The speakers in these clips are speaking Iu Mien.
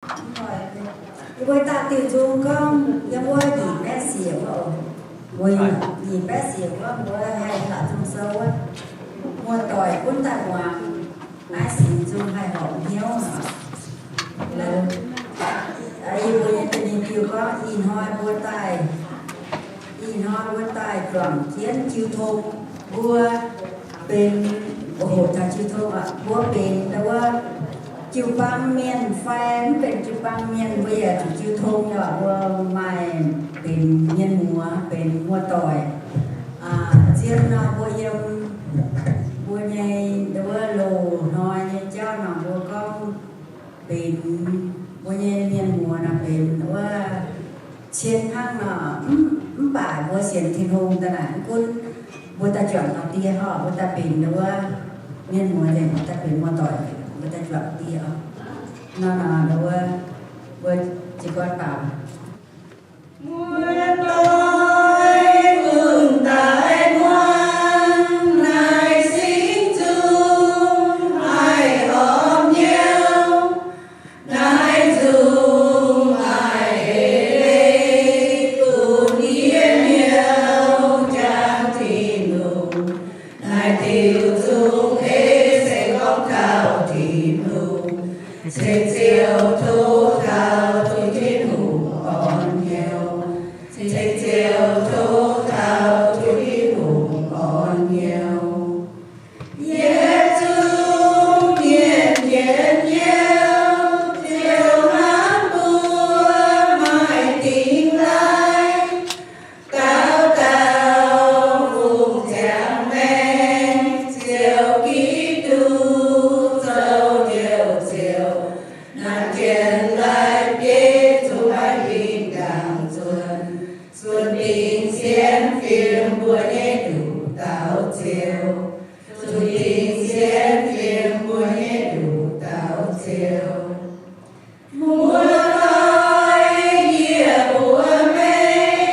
Yie mbuo daaih diuh nzung gorngv yiem wuov nyic baeqv siec wuov, mbuo nyic baeqv siec wuov mbuo haih la'zung sou wuov, muoz-doic gunv daaih muangx, naaiv sic nzung haih horpc hnyouv. Yie mbuo nyei da'nyeic diuh gorngv ih hnoi mbuo daaih, ih hnoi mbuo daaih juangc jienv jiu tong, mbuo benx, oc, taux jiu tong aqv, mbuo benx wuov jiu-baang mienh fai mv benx jiu-baang mienh, mbuo yaac zuqc jiu tong yaac mbuo maaih benx mienh muoz, benx muoz-doic. Zien nor mbuo yiem mbuo nyei wuov loz-hnoi nyei jauv nor mbuo gorngv benx mbuo nyei mienh muoz nor benx wuov cien hnangv nor, mv baac mbuo sienx Tin-Hungh daaih naaic mv gunv mbuo daaih juangc taux die horpc, mbuo daaih benx wuov mienh muoz nzengc, mbuo daaih benx muoz-doic, mbuo daaih juangc die oc. Nor nor wuov, mbuo jiez gorn baaux. Muoz-doic gunv daaih muangx, naaiv singx nzung haih horpc hnyouv. Naaiv nzung maaih eix leiz bun yie hnyouv jangx Tin-Hungh. Naaiv diuh nzung eix se gorngv taux Tin-Hungh. Ceng Ziouv tov taux tun Tin-Hungh orn hnyouv. Ceng Ziouv tov taux tun Tin-Hungh orn hnyouv. Yietc zungv mienh njien-youh, Ziouv hnamv mbuo maaih dingh laai. Dauh dauh fungx ziangx maengc, Ziouv Giduc zoux Njoux Ziouv. Naaiv jienv laaix bieiv zungv maiv fingx dangx zuonx. Zuonx dingc sienx fim mbuo nyei nduqc dauh Ziouh. Zuonx dingc sienx fim mbuo nyei nduqc dauh Ziouh. Muoz-doic, yie mbuo meih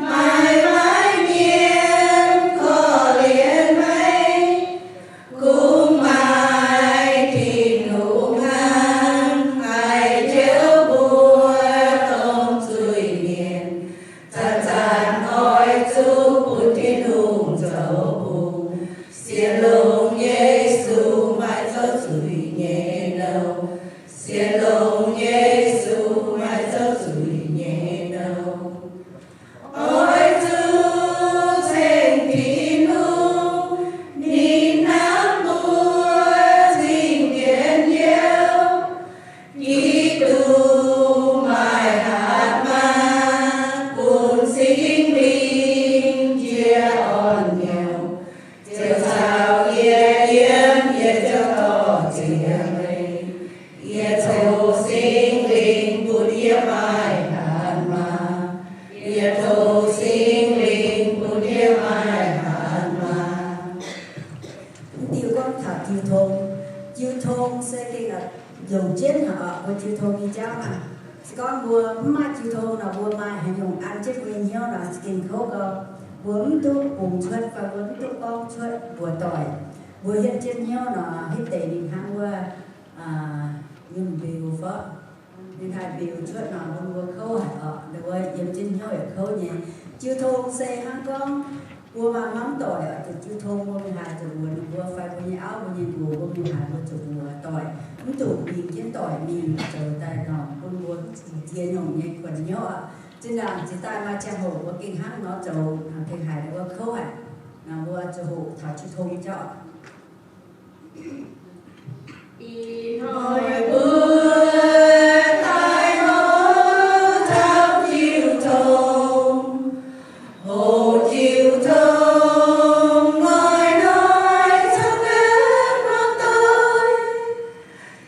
maaih maiv mienh korv-lienh meih. Kungx maaih Tin-Hungh hnangv haih njoux mbuo dongh zuiz-mienh. Zanc-zanc oix zuqc bun Tin-Hungh zoux bungx. Sienx longx Yesu maaih zouv zuiz nyei nouh. Sienx longx Yesu maaih zouv zuiz nyei nouh. Oix zuqc ceng Tin-Hungh, ninh hnamv mbuo zingh njien-youh. Giduc maaih hatc maaz bun Singx Lingh njiec orn-nyouh, ziouc caux yie yiem yietc joux dorh ziex leih. Yie tov Singx Lingh bun yie maaih hatc maaz. Yie tov Singx Lingh bun yie maaih hatc maaz. Mv diuh gorngv taux jiu tong. Jiu tong se gengh longc jienv haic oc, mbuo jiu tong nyei jauv naaic. Se gorngv mbuo mv maaih jiu tong nor, mbuo maaih haaix nyungc an jienv mbuo nyei hnyouv nor, se gengh kouv gau. Mbuo mv duqv bungx cuotv fai mbuo mv duqv gorngv cuotv mbuox doic. Mbuo hietv jienv hnyouv nor, hitv deix ninh hnangv wuov, aa, nyungc mbiuz fai ninh haih mbiuz cuotv nor, bun mbuo kouv haic oc. Ndau wuov yiem jienv hnyouv yaac kouv nyei. Jiu tong se hnangv gorngv mbuo maaih hmuangv doic oc, zuqc jiu tong mbuo mingh haaix zuqc mbuox ninh mbuo fai mbuo nyei auv, mbuo nyei nqox, mbuo mingh haaix mbuo zuqc mbuox doic, mv zuqc mingh jienv doic mingh zoux daaih nor, bun mbuo zuqc ziex nyungc nyei kuonx hnyouv oc. Zinh ndaangc jiex daaih maaih ziangh hoc mbuo gengh hnangv nor zoux, gengh haiz ndau wuov kouv haic. Nor mbuo zuqc hoqc taux jiu tong jauv. Ih hnoi mbuo daaih hoqc taux jiu tong, hoqc jiu tong hnoi-hnoi caux gaax hmuangv doic,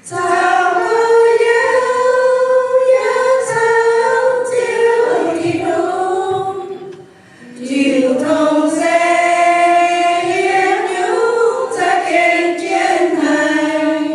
caux hmuangv youh, yaac caux Ziouv Tin-Hungh. Jiu tong se yiem nyungc za'gengh jienv haic.